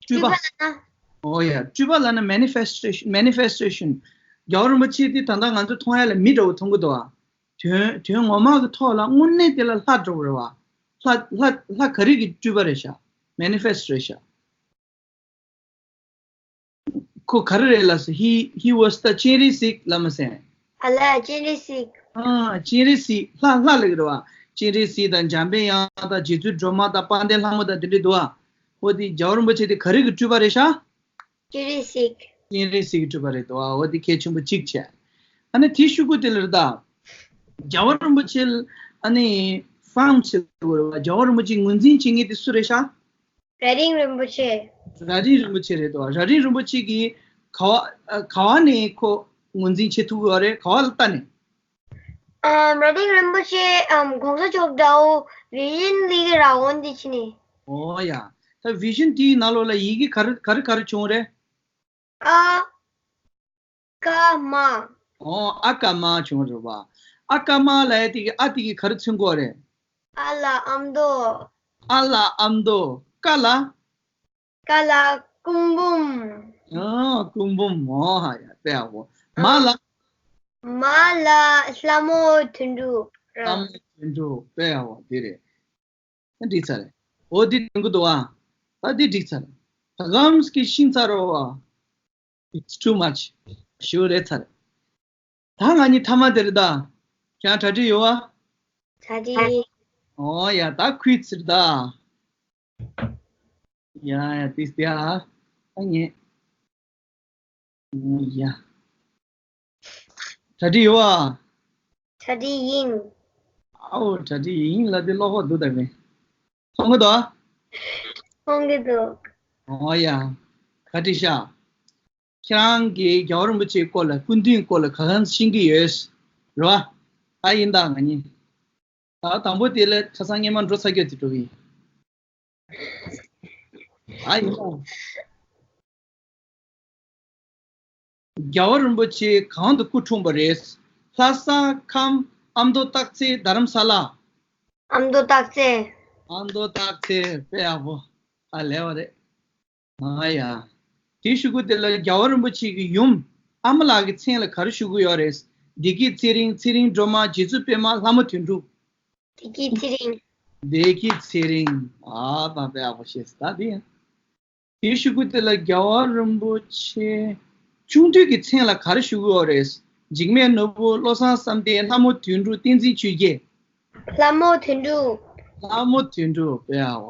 སྤྲུལ་པ། སྤྲུལ་པ་ལབ་ན། ཨོ་ཡ། སྤྲུལ་པ་ལབ་ན་manifestation, manifestation. རྒྱལ་བ་རིན་པོ་ཆེ་དེ་ད་ལྟ་ང་ཚོ་མཐོང་ཡ་ལ་མི་འདྲ་བོ་མཐོང་གི་འདུག་ཨ། དོན་དོན་ངོ་མ་གི་ཐོག་ལ་དངོས་གནས་དེ་ལ་ལྷ་འདྲ་བོ་རེད་བ། ལྷ་ལྷ་ལྷ་ག་རེ་གི་སྤྲུལ་པ་རེད་ཤག manifest རེད་ཤག་ཁོ་ག་རེ་རེད་ལབ་སོང་། he he was the སྤྱན་རས་གཟིགས་ལབ་མ་སོང་། ཨ་ལས། སྤྱན་རས་གཟིགས། ཨ། སྤྱན་རས་གཟིགས། ལྷ་ལྷ་ལབ་ཀྱི་རེད་བ། སྤྱན་རས་གཟིགས་དང་འཇམ་དཔལ་དབྱངས་དང་རྗེ་བཙུན་སྒྲོལ་མ་དང་དཔལ་ལྡན་ལྷ་མོ་དང་དེ་འདྲ་འདུག་ཨ། འོ་དེ་རྒྱལ་བ་རིན་པོ་ཆེ་དེ་ག་རེ་གི་སྤྲུལ་པ་རེད་ཤག་སྤྱན་རས་གཟིགས། སྤྱན་རས་གཟིགས་ཀྱི་སྤྲུལ་པ་རེད་འདུག་ཨ། འོ་དེ་གལ་ཆེན་པོ་གཅིག་བྱས། ཨ་ནི་དེའི་ཤུ་གུ་དེ་ལ་རེད་ད། རྒྱལ་བ་རིན་པོ་ཆེ་ཨ་ནི་found བྱེད་དགོས་རེད་བ། རྒྱལ་བ་རིན་པོ་ཆེ་ངོས་འཛིན་བྱེད་མཁན་དེ་སུ་རེད་ཤག་རྭ་རིང་རིན་པོ་ཆེ། རྭ་རིང་རིན་པོ་ཆེ་རེད་དོ། རྭ་རིང་རིན་པོ་ཆེ་གིས་ག་བ་ག་བ་ནས་ཁོ་ངོས་འཛིན་བྱེད་ཐུབ་ཀྱི་ཡོད་རེད། ག་བ་ལ་ལྟ་ནས། ཨམ། རྭ་རིང་རིན་པོ་ཆེ་ཨམ་གོང་ས་མཆོག་འདྲ་བོ་བི་ཞན་ལི་གི་ར་འོན་དེ་ཕྱི་ནས། ཨོ་ཡ། ད་བི་ཞན་དེའི་ནང་ལོགས་ལ་ཡི་གེ་ག་རེ་ག་རེ་ག་རེ་བྱུང་རེད། ཨ། ཀ་མ། ཨོ། ཨ་ཀ་མ་བྱུང་རེད་བ། ཨ་ཀ་མ་ལབ་ཡ་དེ་གི་ཨ་དེ་གི་ག་རེ་མཚོན་གྱི་ཡོད་རེད། ཨ་ལ་ཨ་མདོ། ཨ་ལ་ཨ་མདོ། ཀ་ལ། ཀ་ལ་སྐུ་འབུམ། ཨ། སྐུ་འབུམ། ཨོ་ཧ་ཡ། དཔེ་ཡག་པོ། མ་ལ། མ་ལ་ལྷ་མོ་དོན་གྲུབ། ལྷ་མོ་དོན་གྲུབ། དཔེ་ཡག་པོ་དེ་རེད། ད་འགྲིག་ཚར་རེད། འོ་འདི་དྲན་གི་འདུག་ཨ། ད་འདི་འགྲིག་ཚར་རེད། ད་གམ་སྐད་ཤིང་ཚར་རོ་ཨ། It's too much. ཞུ་རེད་ཚར་རེད། ད་ང་གཉིས་ཐ་མ་དེ་རེད་ད། ཁྱེད་གྲ་སྒྲིག་ཡོད་ཨ། གྲ་སྒྲིག་ཨོ་ཡ། ད་ཁུལ་ཚིར་ད། ཡ་ཡ། ཏིས་ཏི་ཨ། ད་ངས། ཡ། གྲ་སྒྲིག་ཡོད་ཨ། གྲ་སྒྲིག་ཡིན། ཨའོ། གྲ་སྒྲིག་ཡིན་ལ་དེ་ཀློག་པ་འདུག་ད་མེད། མཐོང་གི་འདུག་མཐོང་གི་འདུག་ཨོ་ཡ། ག་འགྲིག་ཤག་ཁྱེད་རང་གིས་རྒྱལ་བ་རིན་པོ་ཆེའི་སྐོར་ལ་སྐུ་མདུན་སྐོར་ལ་ག་གང་ཤེས་ཀྱི་ཡོད། རེད་བ། ད་ཡིན་ད་ང་གཉིས། ད་དང་པོ་དེ་ལ་ཁ་སང་སྔས་མ་འགྲོ་ཚར་གྱི་དེ་འགྲོ་གི་ཡིན། ཨ་ཡིན་ན། རྒྱལ་བ་རིན་པོ་ཆེ་གང་དུ་སྐུ་འཁྲུངས་པ་རེད། ལྷ་ས། ཁམས། ཨ་མདོ། སྟག་འཚེར། རྡ་རམ་ས་ལ། ཨ་མདོ། སྟག་འཚེར། ཨ་མདོ། སྟག་འཚེར། དཔེ་ཡག་པོ། ཨ་ལས་བ་རེད། ཨ་ཡ། དེའི་ཤུ་གུ་དེ་ལ་རྒྱལ་བ་རིན་པོ་ཆེ་གི་ཡུམ་ཨ་མ་ལགས་ཀྱི་མཚན་ལ་ག་རེ་ཞུ་གི་ཡོད་རེད། བདེ་སྐྱིད་ཚེ་རིང་། ཚེ་རིང་སྒྲོལ་མ། རྗེ་བཙུན་པད་མ། ལྷ་མོ་དོན་གྲུབ། བདེ་སྐྱིད་ཚེ་རིང་། བདེ་སྐྱིད་ཚེ་རིང་། ཨ་ད་དཔེ་ཡག་པོ་ཤེས་སོང་ད་དེ་ཡང་། དེའི་གཞུག་གུ་དེ་ལ་རྒྱལ་བ་རིན་པོ་ཆེ་ཆུང་དུས་ཀྱི་མཚན་ལ་ག་རེ་ཞུ་གི་ཡོད་རེད། འཇིགས་མེད་ནོར་བུ། བློ་བཟང་བསམ་གཏན། ལྷ་མོ་དོན་གྲུབ། བསྟན་འཛིན་ཆོས་རྒྱལ། ལྷ་མོ་དོན་གྲུབ། ལྷ་མོ་དོན་གྲུབ་པས་ཨ་བ།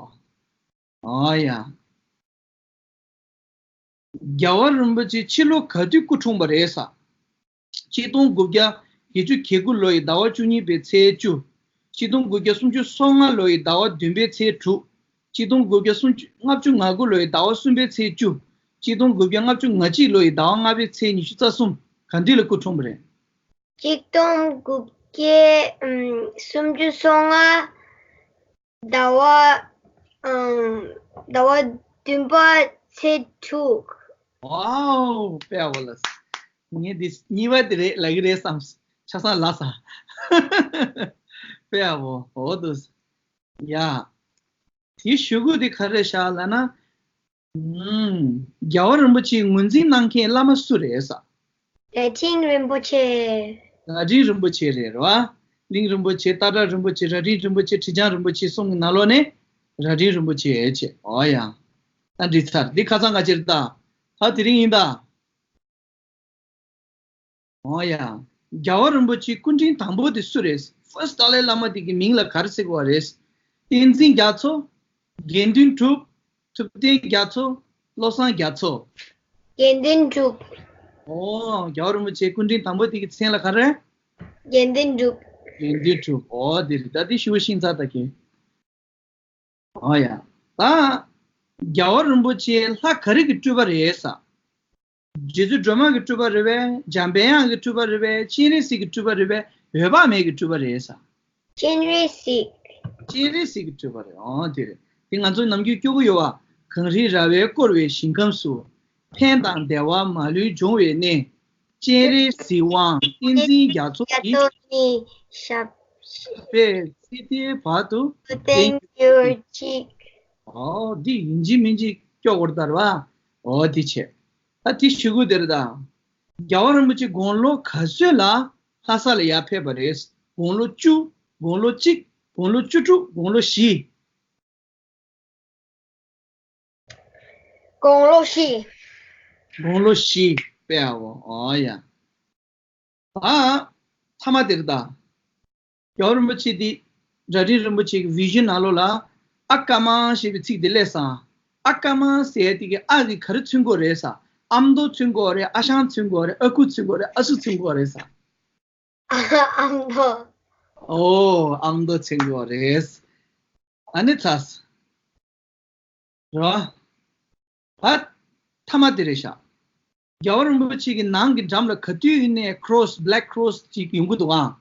ཨ་ཡ། རྒྱལ་བ་རིན་པོ་ཆེ་ཕྱི་ལོ་ག་དུས་སྐུ་འཁྲུངས་པ་རེད་ཟེར། ཆིག་སྟོང་དགུ་བརྒྱ་བརྒྱད་ཅུ་གྱ་དགུ་ལོ་ཡི་ཟླ་བ་བཅུ་གཉིས་པའི་ཚེས་བཅུ། ཆིག་སྟོང་དགུ་བརྒྱ་སུམ་ཅུ་སོ་ལྔ་ལོ་ཡི་ཟླ་བ་བདུན་པའི་ཚེས་དྲུག། ཆིག་སྟོང་དགུ་བརྒྱ་སུམ་ཅུ་ལྔ་བཅུ་ང་དགུ་ལོ་ཡི་ཟླ་བ་གསུམ་པའི་ཚེས་བཅུ། ཆིག་སྟོང་དགུ་བརྒྱ་ལྔ་བཅུ་ང་གཅིག་ལོ་ཡི་ཟླ་བ་ལྔ་པའི་ཚེས་ཉི་ཤུ་རྩ་གསུམ། ག་དུས་ལ་སྐུ་འཁྲུངས་པ་རེད། ཆིག་སྟོང་དགུ་བརྒྱ་ཨམ་སུམ་ཅུ་སོ་ལྔ། ཟླ་བ་ཨམ་ཟླ་བ་བདུན་པ་ཚེས་དྲུག། ཝའོ། དཔེ་ཡག་པོ་ལ། ངས་འདི་གཉིས་པ་དེ་རེད་ལབ་ཀྱི་རེད་བསམ། ཆ་ཚང་ལབ་ས། དཔེ་ཡག་པོ། འོ་འདུག་ཡ། དེའི་གཞུག་གུ་དེ་ག་རེ་བཞག་ལབ་ན། ཨུམ། རྒྱལ་བ་རིན་པོ་ཆེའི་ངོས་འཛིན་གནང་མཁན་བླ་མ་སུ་རེད་ཟེར། རྭ་སྒྲེང་རིན་པོ་ཆེ། རྭ་སྒྲེང་རིན་པོ་ཆེ་རེད་རེད་བ། གླིང་རིན་པོ་ཆེ། སྟག་བྲག་རིན་པོ་ཆེ། རྭ་སྒྲེང་རིན་པོ་ཆེ། ཁྲི་བྱང་རིན་པོ་ཆེ་གསུམ་གྱི་ནང་ལོགས་ནས་རྭ་སྒྲེང་རིན་པོ་ཆེ་བྱས། ཨོ་ཡ། ད་འགྲིག་ཚར། འདི་ཁ་སང་ང་བཅས་རེད་ད། ད་དེ་རིང་ཡིན་ད། ཨོ་ཡ། རྒྱལ་བ་རིན་པོ་ཆེའི་སྐུ་ཕྲེང་དང་པོ་དེ་སུ་རེད། ཕར་སི་ཊི་ཏཱ་ལའི་བླ་མ་དེ་གི་མིང་ལ་ག་རེ་ཟེར་གི་ཡོད་རེད། བསྟན་འཛིན་རྒྱ་མཚོ། དགེ་འདུན་གྲུབ། ཐུབ་བསྟན་རྒྱ་མཚོ། བློ་བཟང་རྒྱ་མཚོ། དགེ་འདུན་གྲུབ། ཨོ། རྒྱལ་བ་རིན་པོ་ཆེའི་སྐུ་ཕྲེང་དང་པོ་དེ་གི་མཚན་ལ་ག་རེ། དགེ་འདུན་གྲུབ། དགེ་འདུན་གྲུབ། ཨོ་དེ་རེད། ད་དེ་ཞུ་བ་ཤེས་ཚར་ད་གི། ཨོ་ཡ། ད་རྒྱལ་བ་རིན་པོ་ཆེ་ལྷ་ག་རེ་གི་སྤྲུལ་པ་རེད་ཟེར། རྗེ་བཙུན་སྒྲོལ་མ་གི་སྤྲུལ་པ་རེད་པས། འཇམ་དཔལ་དབྱངས་ཀྱི་སྤྲུལ་པ་རེད་པས། སྤྱན་རས་གཟིགས་ཀྱི་སྤྲུལ་པ་རེད་པས། འོད་དཔག་མེད་ཀྱི་སྤྲུལ་པ་རེད་ཟེར། སྤྱན་རས་གཟིགས། སྤྱན་རས་གཟིགས་ཀྱི་སྤྲུལ་པ་རེད། ཨོ་དེ་རེད། དེ་ང་ཚོ་ནམ་རྒྱུན་སྐྱོ་པོ་ཡོད་པ། གངས་རིའི་ར་བས་བསྐོར་བའི་ཞིང་ཁམས་སུ། ཕན་དང་བདེ་བ་མ་ལུས་འབྱུང་བའི་གནས། སྤྱན་རས་གཟིགས་དབང་བསྟན་འཛིན་རྒྱ་མཚོ་ཡི། རྒྱ་མཚོ་ནི་ཞབས། པས་ཚེ་འདིའི་བར་དུ་བརྟན་གྱུར་ཅིག། ཨོ་འདི་ཡིན་གཅིག་མིན་གཅིག་སྐྱོ་བོར་ལྟར་བ། ཨོ་འདི་བྱས། ད་དེ་གཞུག་གུ་དེ་རེད་ད། རྒྱལ་བ་རིན་པོ་ཆེ་དགུང་ལོ་ག་ཚོད་ལ་ལྷ་ས་ལ་ཡར་ཕེབས་པ་རེད། དགུང་ལོ་བཅུ། དགུང་ལོ་གཅིག། དགུང་ལོ་བཅུ་དྲུག། དགུང་ལོ་བཞི། དགུང་ལོ་བཞི། དགུང་ལོ་བཞི། དཔེ་ཡག་པོ། ཨོ་ཡ། ད་མཐའ་མ་དེ་རེད་ད། རྒྱལ་བ་རིན་པོ་ཆེ་འདི་རྭ་སྒྲེང་རིན་པོ་ཆེ་གི་བི་ཞིན་ནང་ལོགས་ལ་ཨ་ཀ་མ་ཞེས་པའི་ཚིག་འདི་སླེབས་སོང་། ཨ་ཀ་མ་ཟེར་ཡ་དེ་གི་ཨ་གི་ག་རེ་མཚོན་གྱི་ཡོད་རེད་ཟེར། ཨ་མདོ་མཚོན་གྱི་ཡོད་རེད། ཨ་ཞང་མཚོན་གྱི་ཡོད་རེད། ཨ་ཁུ་མཚོན་གྱི་ཡོད་རེད། ཨ་སུ་མཚོན་གྱི་ཡོད་རེད་ཟེར། ཨ་མདོ། ཨོ། ཨ་མདོ་མཚོན་གྱི་ཡོད་རེད། ཨ་ནི་ཚར་སོང་། རེད་བ། ད་མཐའ་མ་དེ་རེད་ཤག། རྒྱལ་བ་རིན་པོ་ཆེ་གི་ནང་གི་འགྲམ་ལ་ག་དུས་ཡིན་ནའི་ཁྲོ་སི། བྷེ་ལེག་ཁྲོ་སི་ཅིག་ཡོང་གི་འདུག་ཨང་།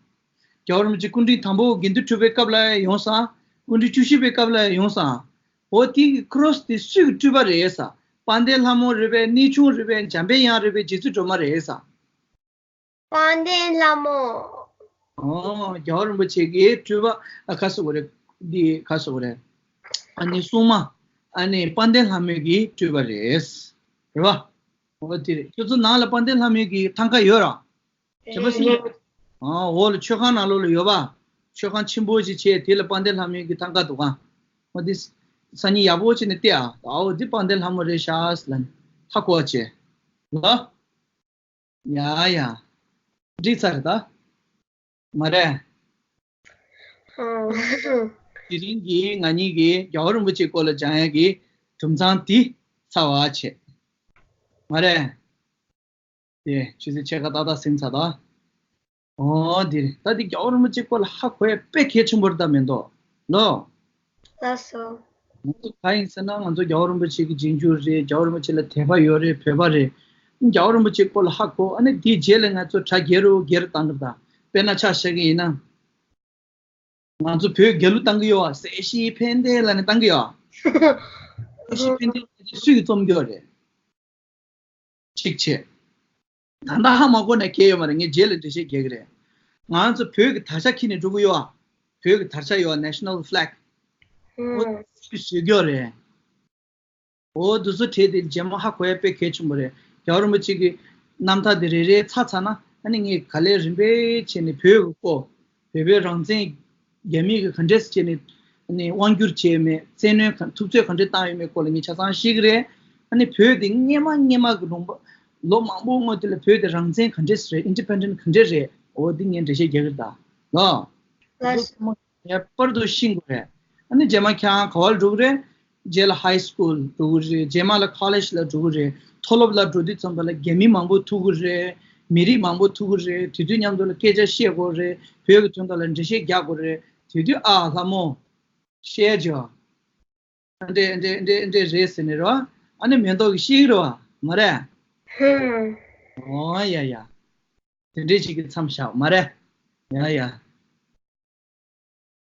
རྒྱལ་བ་རིན་པོ་ཆེ་སྐུ་ཕྲེང་དང་པོ་དགེ་འདུན་གྲུབ་པའི་སྐབས་ལ་ཡོང་སོང་། སྐུ་ཕྲེང་བཅུ་བཞི་པའི་སྐབས་ལ་ཡོང་སོང་། འོ་དེ་གི་ཁྲོ་སི་དེ་སུས་ཀྱི་སྤྲུལ་པ་རེད་ཟེར། དཔལ་ལྡན་ལྷ་མོ་རེད་པས། གནས་ཆུང་རེད་པས། འཇམ་པའི་དབྱངས་རེད་པས། རྗེ་བཙུན་སྒྲོལ་མ་རེད་ཟེར། དཔལ་ལྡན་ལྷ་མོ། ཨོ། རྒྱལ་བ་རིན་པོ་ཆེ་གི་སྤྲུལ་པ། ཨ་ག་ཟེར་དགོས་རེད། འདི་ག་ཟེར་དགོས་རེད། ཨ་ནི་སྲུང་མ། ཨ་ནི་དཔལ་ལྡན་ལྷ་མོ་གི་སྤྲུལ་པ་རེད། རེད་བ། འོ་དེ་རེད། ཁྱོད་ཚོ་ནང་ལ་དཔལ་ལྡན་ལྷ་མོ་གི་ཐང་ཀ་ཡོད་ར། བྱས་པ་སྲིད། ཨ་འོ་ལ་མཆོད་ཁང་ནང་ལོགས་ལ་ཡོད་པ། མཆོད་ཁང་ཆེན་པོ་ཞིག་བྱས། དེ་ལ་དཔལ་ལྡན་ལྷ་མོ་གི་ཐང་ཀ་འདུག་ག། འོ་འདི་སང་ཉིན་ཡག་པོ་བྱས་ནས་བལྟས་ཨ། ཨའོ་འདི་དཔལ་ལྡན་ལྷ་མོ་རེད་ཤག་ཟེར་ལབ་ནས་ཧ་གོ་བྱས། ལ། ཡ་ཡ། འགྲིག་ཚར་རེད་ད། མ་རེད། ཨང་། དེ་རིང་གི་ང་གཉིས་ཀྱིས་རྒྱལ་བ་རིན་པོ་ཆེའི་སྐོར་ལ་སྦྱང་ཡག་གི་གྲུབ་མཚམས་འདི་ཚར་བ་བྱས། མ་རེད། དེ་ཆུ་ཚོད་ཕྱེད་ཀ་ཏག་ཏག་ཟིན་ཚར་ད། ཨོ་འདི་རེད། ད་འདི་རྒྱལ་བ་རིན་པོ་ཆེའི་སྐོར་ལ་ཧ་གོ་ཡག་དཔེ་གལ་ཆེན་པོ་རེད་ད་མེན་ཏོ། ལོ། ལགས་སོ། ང་ཚོ་ག་ཡིན་ཟེར་ན་ང་ཚོ་རྒྱལ་བ་རིན་པོ་ཆེ་གི་རྗེས་འཇུག་རེད། རྒྱལ་བ་རིན་པོ་ཆེ་ལ་དད་པ་ཡོད་རེད། བོད་པ་རེད། རྒྱལ་བ་རིན་པོ་ཆེའི་སྐོར་ལ་ཧ་གོ། ཨ་ནི་དེའི་རྗེས་ལ་ང་ཚོ་གྲ་རྒྱས་རུ་རྒྱས་རུ་བཏང་གི་རེད་ད། དཔེར་ན་ཆ་བཞག་གི་ཡིན་ན། ང་ཚོ་བོད་རྒྱལ་གླུ་བཏང་གི་ཡོད་ཨ། སྲས་བཞིའི་ཕན་བདེ་ལབ་ནས་བཏང་གི་ཡོད་ཨ། སྲས་བཞིའི་ཕན་བདེ་ལབ་ནས་སུས་ཀྱིས་རྩོམ་གྱི་ཡོད་རེད། གཅིག་བྱས། ད་ལྟ་ཧ་མ་གོ་ན་གལ་ཡོད་མ་རེད། ངས་རྗེས་ལ་འགྲེལ་བཤད་རྒྱག་གི་རེད། ང་ཚོ་བོད་ཀྱི་དར་ཆ་འཁྱེར་ནས་འགྲོ་གི་ཡོད་ཨ། བོད་ཀྱི་དར་ཆ་ཡོད་ཨ། National Flag། ཨོ། སུས་བཟོས་ཀྱི་ཡོད་རེད། འོ་འདི་ཚོ་གྲས་དེ་རྗེས་མ་ཧ་གོ་ཡ་དཔེ་གལ་ཆེན་པོ་རེད། རྒྱལ་བ་རིན་པོ་ཆེ་གི་རྣམ་ཐར་དེ་རེ་རེ་ཚར་ཚར་ན་ཨ་ནི་ངས་ག་ལེར་རིམ་པས་བྱས་ནས་བོད་ཀྱི་སྐོར། བོད་པའི་རང་བཙན་རྒྱ་མི་གིས་ག་འདྲས་བྱས་ནས་ཨ་ནི་དབང་བསྒྱུར་བྱས་མེད། བཙན་གནོན་ག་ཐུབ་ཚོད་ག་འདྲས་བཏང་ཡོད་མེད་སྐོར་ལ་ངས་ཆ་ཚང་ཤེས་ཀྱི་རེད། ཨ་ནི་བོད་དེ་སྔས་མ་སྔས་མ་གི་ལུང་པ་ལོ་མང་པོ་སྔོན་དེ་ལ་བོད་དེ་རང་བཙན་ག་འདྲས་རེད། ཨིན་ཌི་པེན་ཌེན་ཊི་ག་འདྲས་རེད། འོ་འདི་ངས་འགྲེལ་བཤད་རྒྱག་གི་རེད་ད་ལོ། ལགས་སོ། ངེས་པར་དུ་ཤེས་དགོས་རེད། ཨ་ནི་རྗེས་མ་ཁྱེད་རང་ག་པར་འགྲོ་གི་རེད། རྗེས་ལ་ཧའི་སི་ཀུལ་འགྲོ་གི་རེད། རྗེས་མ་ལ་ཁོ་ལེཇ་ལ་འགྲོ་གི་རེད། མཐོ་སློབ་ལ་འགྲོ་དུས་ཙམ་པ་ལ་རྒྱ་མི་མང་པོ་ཐུག་གི་རེད། མི་རིགས་མང་པོ་ཐུག་གི་རེད། དེ་དུས་མཉམ་དུ་ལ་སྐད་ཆ་བཤད་དགོས་རེད། བོད་ཀྱི་དོན་དག་ལ་འགྲེལ་བཤད་རྒྱག་དགོས་རེད། དེ་དུས་ཨ་ལྷ་མོ། བཤད་ཅོ། ཨ་འདྲས་ཨ་འདྲས་ཨ་འདྲས་ཨ་འདྲས་རེད་ཟེར་ནས་རོ། ཨ་ནི་མེ་ཏོག་གིས་ཤེས་ཀྱི་རེད་བ། མ་རེད། ཧུམ། ཨོ་ཡ་ཡ། དེ་འདྲས་ཅིག་གི་མཚམས་བཞག་མ་རེད། ཡ་ཡ།